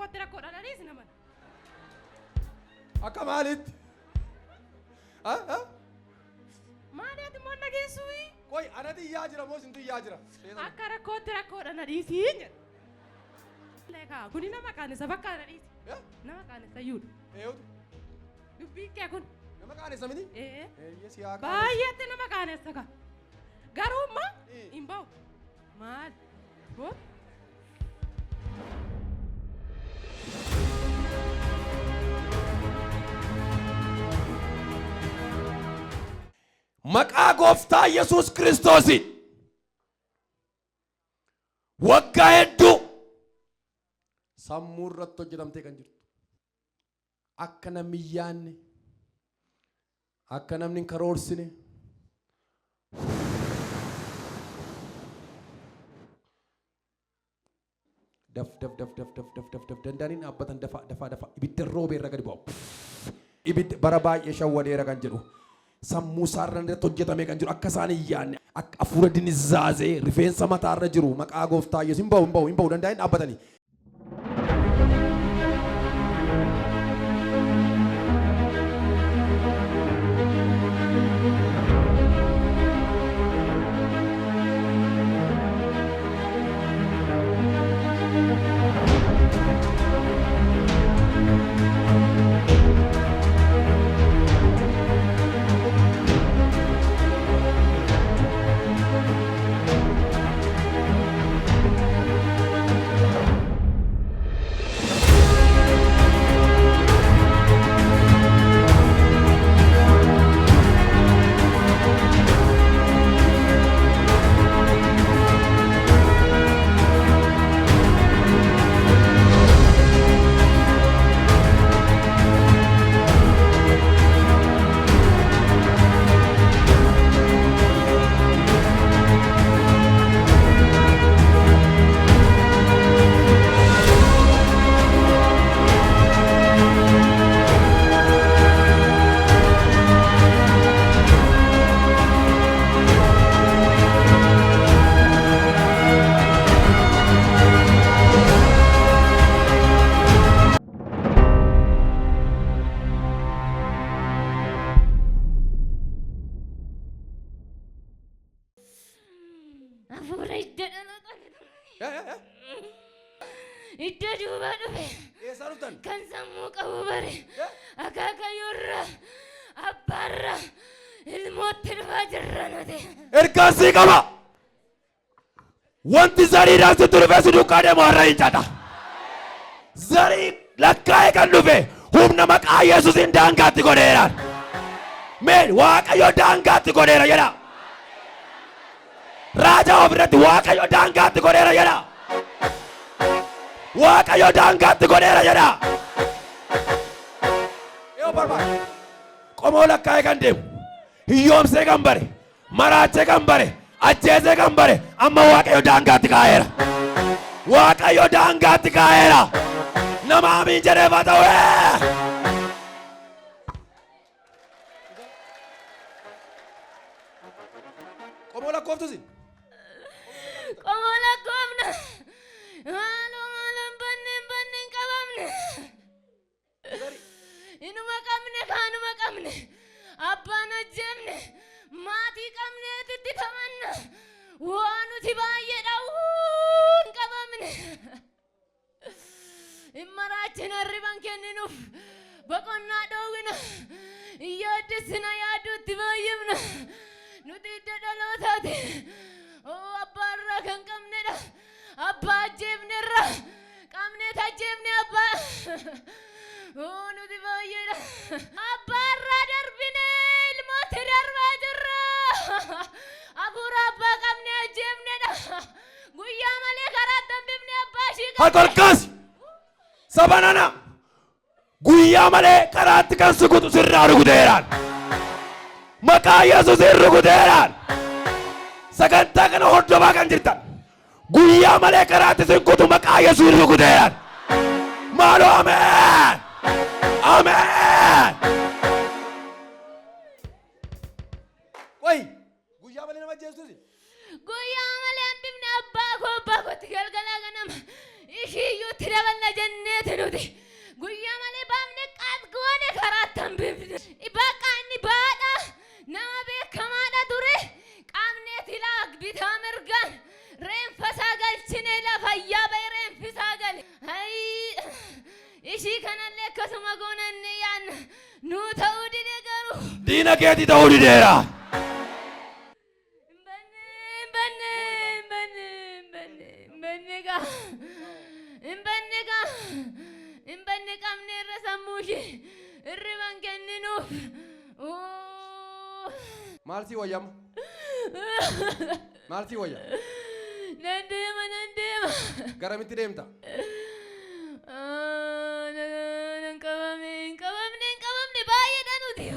rakkootti rakkoodha na dhiisi nama. Akka maalitti? Ah, ah. Maali ati immoo dhageessuu? Qoy anati iyyaa jira moo isintu iyyaa jira? Seexana. Akka rakkootti rakkoodha na dhiisi jedha. Leekaa kuni nama qaanessa bakka na dhiisi. Eh? Nama qaanessa iyyuudha. Eeyyotu. Dubbiin kee kun. Nama qaanessa miti? Ee. Eeyyee si haa qaanessa. Baay'eetti nama qaanessa ka. Garuu immoo Eh. hin ba'u. Maal? Boo? Maqaa gooftaa Yesuus Kiristoosiin waggaa hedduu sammuu irratti hojjetamtee kan jirtu akka namni hin yaadne akka namni hin karoorsine daf daf daf daf daf daf daf daf danda'anii dhaabbatan dafaa dafaa dafaa ibidda roobee irra gadi bu'a. Ibidda bara baay'ee shawwadeera kan jedhu sammuu isaarra irratti hojjetamee kan jiru akka isaan hin yaadne akka hafuura dinizzaazee rifeensa mataarra jiru maqaa gooftaa Yesuus hin ba'u hin ba'u hin ba'u danda'anii dhaabbatanii. Hafuura hidda dhaloota hidda duubaa dhufe Eessaa dhuftan? kan sammuu qabu bare akaakayyuurra abbaarra ilmootti dhufaa jirra nuti. Ergaan sii qaba. Wanti zariidhaan sitti dhufe si duukaa deemu har'a hin cata. Zarii lakkaa'ee kan dhufe humna maqaa Yesuusiin daangaatti godheera. Mee Waaqayyo daangaatti godheera jedha. Raajaa ofirratti Waaqayyo daangaatti godheera jedha. Waaqayyo daangaatti godheera jedha. Yoo barbaade qomoo lakkaa'ee kan deemu hiyyoomsee kan bare maraachee kan bare ajjeesee kan bare amma Waaqayyo daangaatti kaa'eera. Waaqayyo daangaatti kaa'eera. Nama amiin jedhee haa ta'u. Qomoo lakkooftusi. Qomoo lakkoofna. Maaloo maaloo hin banne hin banne hin qabamne. Inuma qabne kaanuma qabne. Abbaan ajjeefne maatii qabneet itti taphanna. Waa nuti baay'eedha hin qabamne. Hin maraachina hirriban kenninuuf boqonnaa dhoowwina. Hin yaaddessina yaadduutti baay'ifna. Nuti hidda dhalootaati. Oo abbaa irraa kan qabnedha. Abbaa ajjeefnerra. Qabneet ajjeefne abbaa. Oo nuti baay'eedha. Abbaa irraa darbine ilmootti darbaa jirra. Hafuura abbaa qabne ajjeefnedha. Guyyaa malee karaa hambifne abbaa ishii Harka ol kaasi. Saba nana guyyaa malee karaatti kan si kutu sirraa rukuteeraan. Maqaa Yesuusiin rukuteeraan. Sagantaa kana hordofaa kan jirtan guyyaa malee karaatti sin kutu maqaa Yesuusiin rukuteeraan. Maaloo ameen. Ameen. Qoy guyyaa malee nama ajjeestuusi. Guyyaa malee hambifne abbaa koo abbaa kootti galgalaa ganama. Ishii iyyuu itti daballa jenneeti nuti. Guyyaa malee baafne qaat goone karaatti hambifne. Bakka inni baadha nama beekamaadha ture. Qaamneeti laa bitaa mirgaan reenfa isaa galchine lafa ba'e reenfi isaa gale. Hayii ishii kanallee akkasuma goonanne yaanna. Nuu ta'uu dide garuu. Diina keetii ta'uu dideera. Hin banne, hin banne, hin banne, hin banne, hin banne gaa. Hin banne gaa. Hin banne qabne irra sammuu ishee hirriban kenninuuf. Uu. Maal sii wayyama? Maal sii wayya? Nan deema, nan deema. Garamitti deemta? Ah, Nan qabame, hin qabamne, hin qabamne baay'eedha nuti.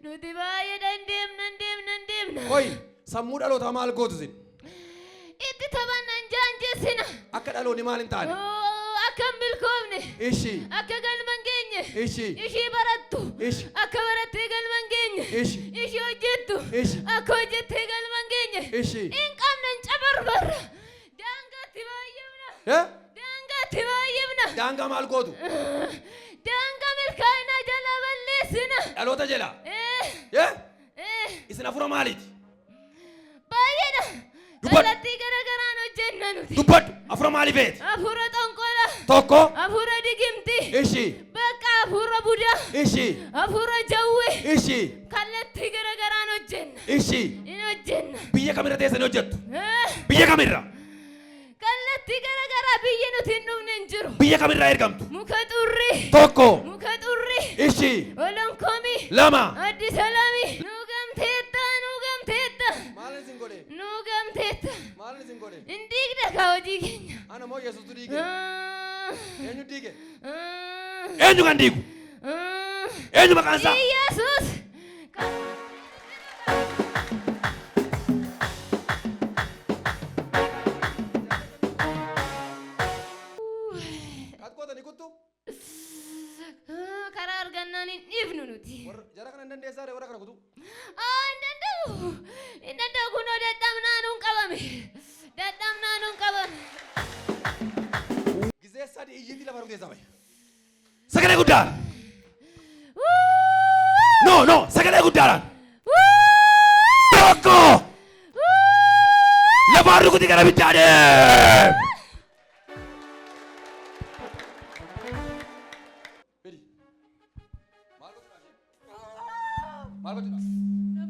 Nuti baay'eedha, hin deemna, hin deemna, hin deemna. Qoy, sammuu dhalootaa maal gootu isin? Itti taphannan jaanjessina. Akka dhaloonni maal hin taane? Oo, akka hin milkoofne. Ishi. Akka galma hin geenye. Ishi. Ishii barattu. Ishi. Akka barattee galma hin geenye. Ishi. Ishii hojjettu. Ishi. Akka hojjettee galma hin geenye. Ishi. Hin qabne, hin cabarbarra. Daangaatti baay'ifna. Eh? Daangaatti baay'ifna. Daangaa maal gootu? Daangaa milkaa'inaa jala balleessina. Dhaloota jala. Eh, Eh? eh, Isin afura maaliiti? Baay'eedha. Dubbadhu. Kallattii gara garaan hojjenna nuti. Dubbadhu. Afura maalii feeti? Hafuura xonqola. Tokko. Hafuura digimti. Ishi. Bakka hafuura budaa. Ishi. Hafuura jawwee. Ishi. Kallattii gara garaan hojjenna. Ishi. In hojjenna. Biyya kamirra teessanii hojjettu? Eh, Biyya kamirra? Kallattii gara garaa biyyi nuti hin dhufne hin jiru. Biyya kamirraa ergamtu? Muka xurrii. Tokko. Muka xurrii. Ishi. Olonkomi. Lama. Addi Salami. Nuu gamteetta, nuu gamteetta. Maal isin godhe? Nuu gamteetta. Maal isin godhe? Hin diigda kaa hojii keenya. Ana moo Yesuustu diige? Ah, Eenyu diige? ah, Eenyu kan diigu? ah. Eenyu maqaan isaa? Iyesuus. Kat gootanii kuttu? Karaa argannaan hin dhiifnu nuti. Warra jara kana hin dandeessaa ree warra kana kutu? Aa, hin danda'u. Hin danda'u, kunoo dadhabnaa nuun qabame. Dadhabnaa nuun qabame. Gizee sadi iyyiti lafa rukutee sabaye. Sagalee guddaan. No, no, sagalee guddaadhaan. Tokko. Lafaan rukuti gara biddaa deem. Fidi. Maal gochuudhaaf? Maal gochuudhaaf?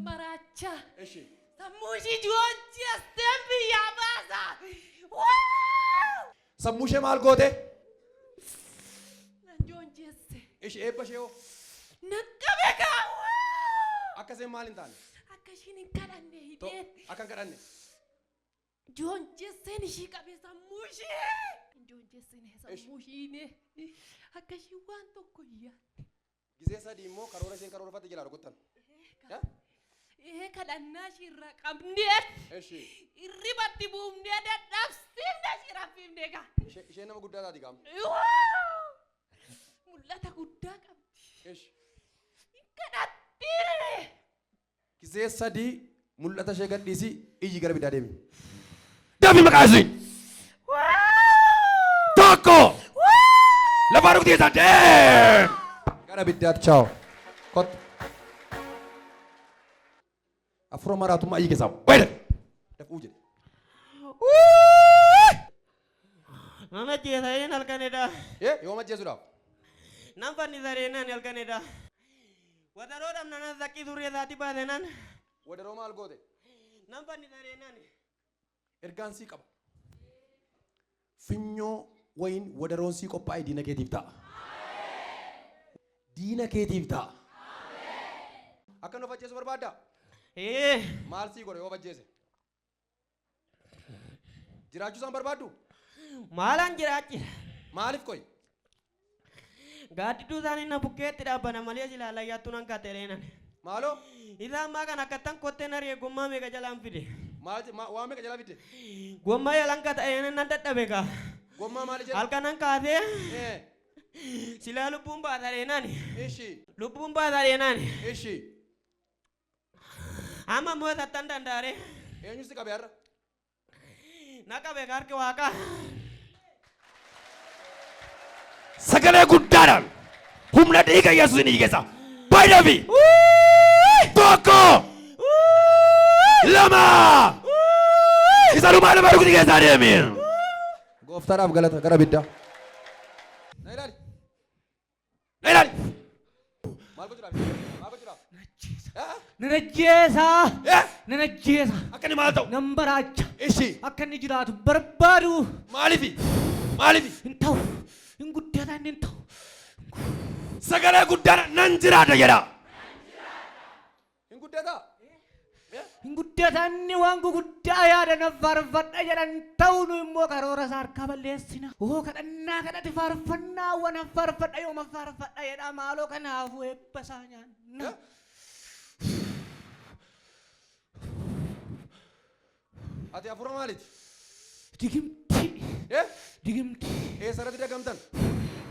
Maraacha. Ishi. Sammuu ishii joonjesseen biyyaa baasa. Waa! Sammuu ishee maal goote? Nan joonjesse. Ishi, eebba ishee hoo? Nan qabe kaa. Waa! Akka isheen maal hin taane? Akka ishiin hin kadhanne hidhee. Akka hin kadhanne. Joonjesseen ishii qabe sammuu ishee. Hin joonjessine sammuu ishiine. Akka ishiin waan tokko hin yaadne. Gizee sadii immoo karoora isheen karoorfatte jalaa rukuttan. Ee, kadhannaa ishii irraa qabnee Ishi. irribatti buufnee dadhabsiifne ishii raffifne gaa. Isheen nama guddaa taati qaama. Waa! Mul'ata guddaa qabdi. Ishi. Kadhattee. Gizee sadii mul'ata ishee gadhiisi, iyyi, gara biddaa deemi. Dafi maqaa ishee. Tokko. Lafaa rukutee isaa deem. Gara biddaatti chaawo. Kottu. Afura maraatummaa iyyi keessaa. Wayida. Dafuu jedhe. Nan ajjeesa jedheen halkanidha. Ee, yoom ajjeesuudhaaf? Nan fannisa jedheen halkanidha. Wadaroo dhabna nan zaqqii surree isaatti baase nan. Wadaroo maal goote? Nan fannisa jedheen. Ergaan sii qaba. Finyoo wayin wadaroon sii qophaa'e diina keetiif ta'a. Diina keetiif ta'a. Akka inni of ajjeesu barbaaddaa? Ee. Maal sii godha yoo of ajjeese? Jiraachuu isaan barbaaddu? Maalaan jiraachisa? Maaliif qoyi? Gaaddidduu isaanii na bukkeetti dhaabbana malee silaa layyaattu nan katereenan. Maaloo? Isa ammaa kan akkattan kottee naree gommaa meeqa jalaan fide. Maal waan meeqa jalaa fidde? Gommaa jalaan kata'ee nan dadhabe kaa. Gommaa maali jedha? Halkanan kaasee silaa lubbuun baasareenan. Ishi. Lubbuun baasareenan. Ishi. Amma immoo isattan danda'are. Eenyu si qabe har'a? Na qabe harki Waaqaa. Sagalee guddaadhaan humna dhiiga Yesuusin iyyi keessa. Baay'ee tokko, lama, isa dhumaa lama rukuti keessaa deemi. Gooftaadhaaf galata gara biddaa. Na ilaali. Na ilaali. Maal gochuudhaaf? Maal gochuudhaaf? Nan ajjeesaa. Eh? Nan ajjeesa. Akka inni maal ta'u? Nan baraacha. Ishi. Akka inni jiraatu barbaadu. Maalifi? Maalifi? Hin ta'u. Hin guddata inni hin ta'u. Sagalee guddaadhaan nan jiraata jedha. Hin guddataa? Hin guddata inni waan guguddaa yaada nan faarfadha jedhan ta'u nu immoo karoora isaa harkaa balleessina. Oo kadhannaa kadhate faarfannaa waan nan faarfadha yooma faarfadha jedha maaloo kanaafuu eebba isaa nyaanna. Ati hafuura maaliiti? Digimtii. Eh? Digimtii. Eessarratti dagamtan?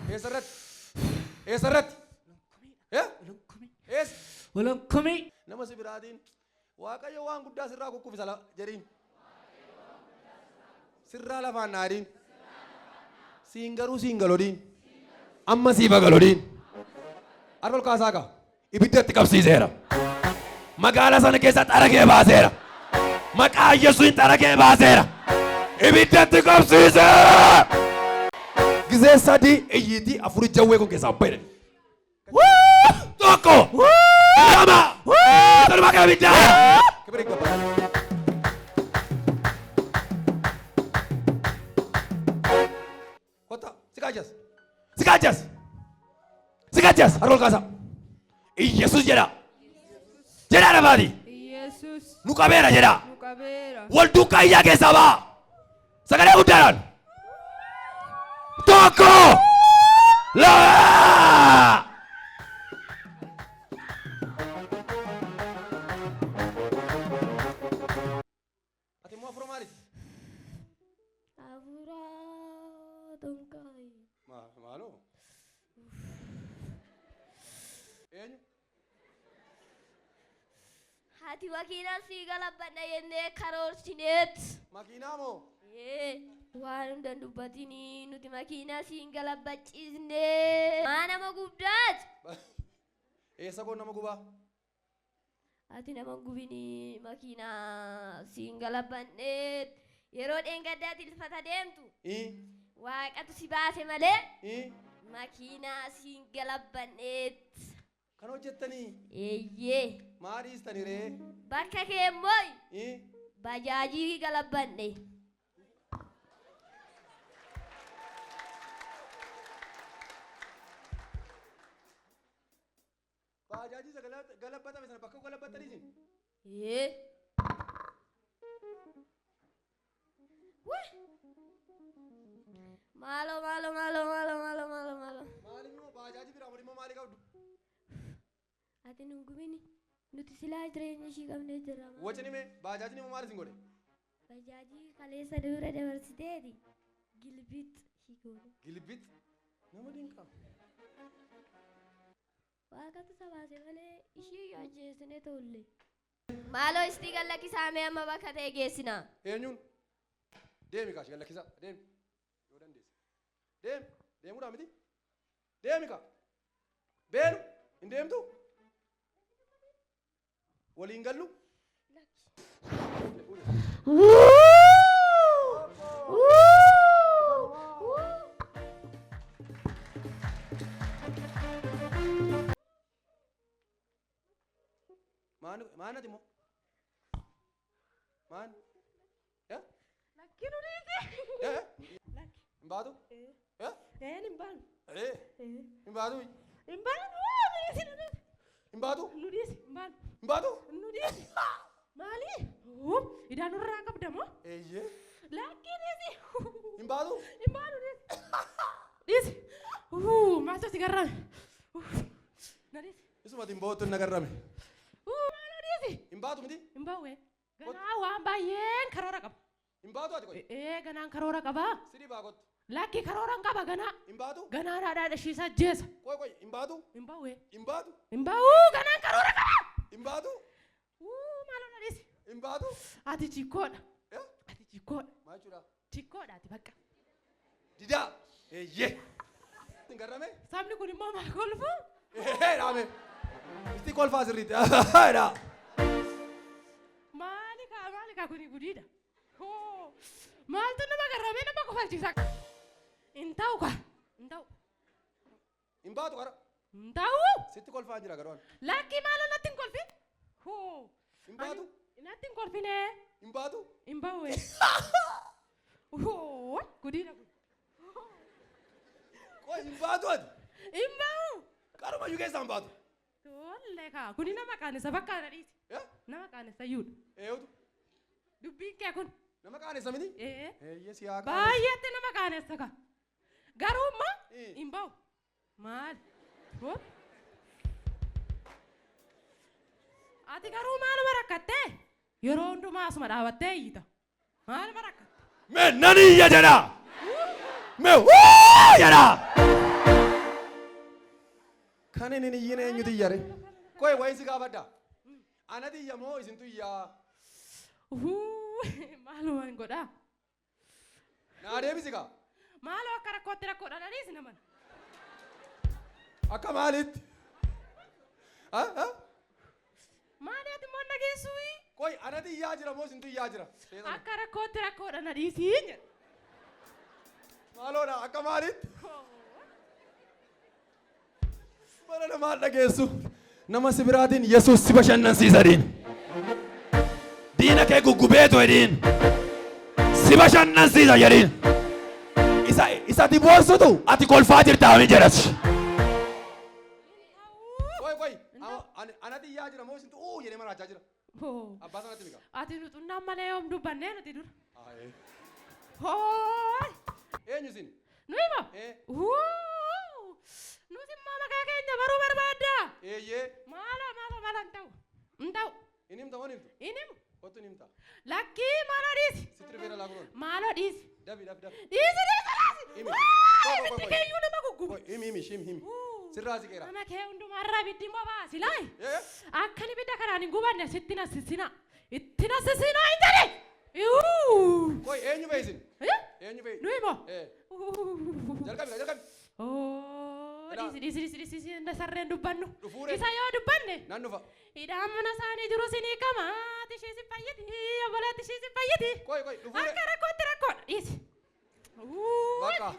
Eessarratti? Eessarratti? Eh? Walonkomii. Eessa? Walonkomii. Nama si biraatiin Waaqayyo waan guddaa sirraa kukkufisa jedhiin. Sirraa lafaan naadiin. Siin garuu siin galodiin. Amma siif galodiin. Harka ol kaasaa kaa. Ibidda itti qabsiiseera. Magaalaa sana keessa xaragee baaseera. Maqaa Yesuusin xaragee baaseera. Ibidda itti qabsiiseera. Gizee sadii iyyiitii afurii jawwee kun keessaa bahe. Tokko, lama, torba kan ibiddaa. Kibir ይገባል. Kottaa siqaachas. Siqaachas. Siqaachas. Harka ol kaasaa. Iyesuus jedha. Jedhaa lafaati. Yesus Nu qabeera jedha. nu qabeera. Wal duukaa iyyaa keessaa ba'a. Sagalee guddaadhaan. Tokko, lama. Ati immoo hafuura maaliiti? Hafuura donqaayi. Maaloo? Eenyu? Haati makiinaa sii galabbadha jennee karoorsineet. Makiinaa moo? Ee, waan hunda hin dubbatinii nuti makiinaa siin galabbachiisnee. Maa nama gubdaat? Eessa koo nama gubaa? Ati nama hin gubinii makiinaa siin galabbadheet. Yeroo dheengaddaa tilfata deemtu Ii? Waaqatu si baase malee Ii? makiinaa siin galabbadheet. Kan hojjettanii? Eeyyee. Maa dhiistanii ree? Bakka kee immoo Ii? bajaajii galabbadhe. Baajaajii isa galabbatame sana bakka galabbattanii isin? Ee. Wah! Maaloo maaloo maaloo maaloo maaloo maaloo maaloo. Maaliif immoo baajaajii biraa immoo maalii qabdu? Ati nun gubini. Nuti silaa jireenya ishii qabnee jirra. Wacini mee baajaajiin immoo maal isin godhe? Bajaajii kaleessa dura dabarsiteeti. Gilbit ishii goone. Gilbit nama dinqa. Waaqatu isa baase malee ishii yoo ajjeesine tolle. Maaloo istii gallakkisaa mee amma bakka ta'e geessina. Eenyuun? Deemi kaashi gallakkisaa deemi. Yoo dandeesse. Deemi deemuudhaa miti. Deemi kaa. Beenu hin deemtu? Waliin gallu? Maan maan ati immoo? Maan? Eh? Lakki nu dhiisi. Eh? Hin baatu? Eh? Een hin baanu. Eh? Hin baatu? Hin baanu nu dhiisi nu dhiisi. Hin baatu? Nu dhiisi hin baanu. Hin baatu? Nu dhiisi. Maali? Idaan nurraa qabda moo? Eeyyee. Lakki dhiisi. Hin baatu? Hin baanu dhiisi. Dhiisi. Maaltu si garraame? Na dhiisi. Isuma ati hin boottu na garrame. Maaloo dhiisi. Hin baatu miti? Hin bahu. Ganaa waan baay'een karoora qaba. Hin baatu ati qoy. Ee ganaan karoora qaba. Sidii baa kottu. Lakki karoora hin qaba ganaa. Hin baatu? Ganaa dhaadhaa dhashiisaa jeesa. Qoy qoy hin baatu? Hin bahu. Hin baatu? Hin bahu ganaan karoora qaba. Hin baatu? Maaloo na dhiisi. Hin baatu? Ati chikkoodha. Eh? Ati Chikkoodha. Maal jechuudha? Chikkoodhaati bakka. Didaa. Eeyyee. Hin garrame? Sabni kun immoo maal kolfu? Eeyyee dhaame. Isti kolfaa sirriitti. Dha. Maali kaa maali kaa kuni gudiidha. Hoo! Maaltu nama garramee nama kofalchiisa? Hin ta'u kaa. Hin ta'u. Hin baatu qara. Hin ta'u. Sitti kolfaa jira garuu ani. Lakkii maaloo natti hin kolfin. Hoo! Hin baatu? Natti hin kolfinee. Hin baatu? Hin ba'u. Hoo! Gudiidha kun. Qoy hin baatu ati. Hin ba'u. Qarumayyuu keessaa hin baatu. Tolle kaa kuni nama qaanessa bakka kana dhiisi. Eh? Nama qaanessa iyyuudha. Eeyyotu. Dubbiin kee kun. Nama qaanessa miti? Ee. Eeyyee si haa qaanessa. Baay'eetti nama qaanessa kaa. Garuu immoo Eh. hin ba'u. Maal? Hoo? Ati garuu maaluma rakkattee? Yeroo hundumaa asuma dhaabattee iyyita. Maaluma rakkatte? Mee nan iyya jedha. Mee wuu jedha. Kan inni hin iyyine eenyutu iyyare? Qoy wayi si gaafadha. Anatu iyya moo isintu iyyaa? Uhuu, maaluma hin godhaa? Naa deebisi kaa. Maaloo akka rakkootti rakkoodha dhaliisi naman. Akka maalitti? Ah, ah? Maali ati immoo dhageessuu? Qoy anatu iyyaa jira moo isintu iyyaa jira? Seexana. Akka rakkootti rakkoodha na dhiisii jedha. Maaloodha akka maalitti? Bara namaa dhageessu. Nama si biraatiin Yesuus si bashannansiisa diin. Diina kee guggubeetu jedhiin. Si bashannansiisa jedhiin. Isa isa ati boonsutu ati kolfaa jirta amin jedhas. Qoy qoy anatu iyyaa jira moo isintu uu jedhee maraachaa jira? Hoo. Abbaa sanatti mika. Ati nu xunnaan malee yoom dubbannee nuti dura. Aye. Hoo. Eenyu isin? Nu hima. Eh. Huu. Nuti immoo maqaa keenya baruu barbaadda. Eeyyee. Maaloo maaloo maaloo hin ta'u. Hin ta'u. Hin himta moo hin himtu? Hin himu. Kottu hin himta. Lakkii maaloo dhiisi. Sitti dhufeera laa kunoon. Maaloo dhiisi. Dafi dafi dafi. Dhiisi dhiisi dhiisi. Himi. Waa, Qoy, qoy, ibiddi qoy. keeyyuu nama gugguba. Qoy himi himi himi himi. Huu. Sirraa siqeera. Nama kee hundumarraa ibiddi immoo baasi laayi. Eh? Akka ibidda kanaan hin gubanne sitti na sissina. Itti na sissina hin jedhe. Iwuu. Qoy eenyu fa'i isin? Eh? Eenyu fa'i? Nu himoo? Eh. Jalqabi jalqabi. Oo, Ilaa. dhiisi dhiisi dhiisi dhiisi dhiisi inda sarreen dubbannu. Dhufuure. Isa yoo dubbanne Nan dhufa. hidhaan mana isaanii jiru sinii kama haati ishee si fayyiti obboleetti ishee si fayyiti. Qoy qoy dhufuure. Akka rakkootti rakkoodha dhiisi. Uu, Bakka.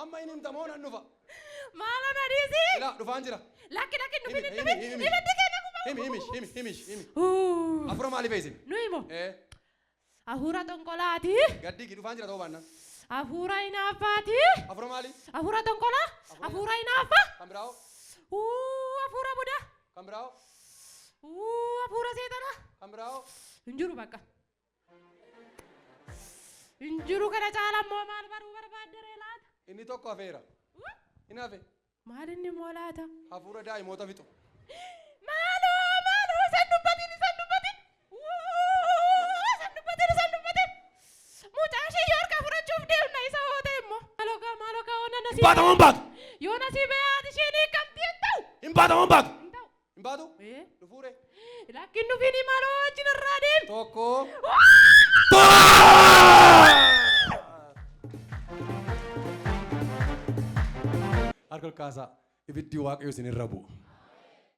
Amma hin himta moo nan dhufa? Maaloo na dhiisi. Ilaa dhufaan jira. Lakki lakki Himi, dhufin himi, dhufin himi. ibiddi keenya guba. Himi himi himi himi himi. Uu, Hafuura maalii fa'i isin? Nu himoo? Eh. Hafuura xonqolaati. Gaddigi dhufaan jira ta'uu baannaan. Hafuura hinaaffaati. Hafuura maalii? Hafuura xonqolaa. Hafuura hinaaffaa. Kan biraa'oo? Uu, hafuura budaa. Kan biraa'oo? Uu, hafuura seexanaa. Kan biraa'oo? Hin jiru bakka. Hin jiru kana caala immoo maal baruu barbaaddaree laata? Inni tokko hafeera. Inni hafe. Maal inni immoo laata? Hafuura daa'imoota fixu. Maaloo maaloo isan dubbatin isan dubbatin. Wuu, isan dubbatin isan dubbatin. Mucaa ishee yoo harkaa fudhachuuf deemna isa hoo ta'e immoo. Maaloo gaa maaloo gaa oona nasii. Hin baatamu hin baatu. Yoo nasii ba'ee haati ishee ni hiikamti hin ta'u. Hin baatamu hin baatu. Hin ta'u. Hin baatu? Ee. Dhufuure. Lakkiin dhufiin maaloo wajjin irraa deemi. Tokko. Harka ol kaasaa. Ibiddi Waaqayyo isin irra bu'u.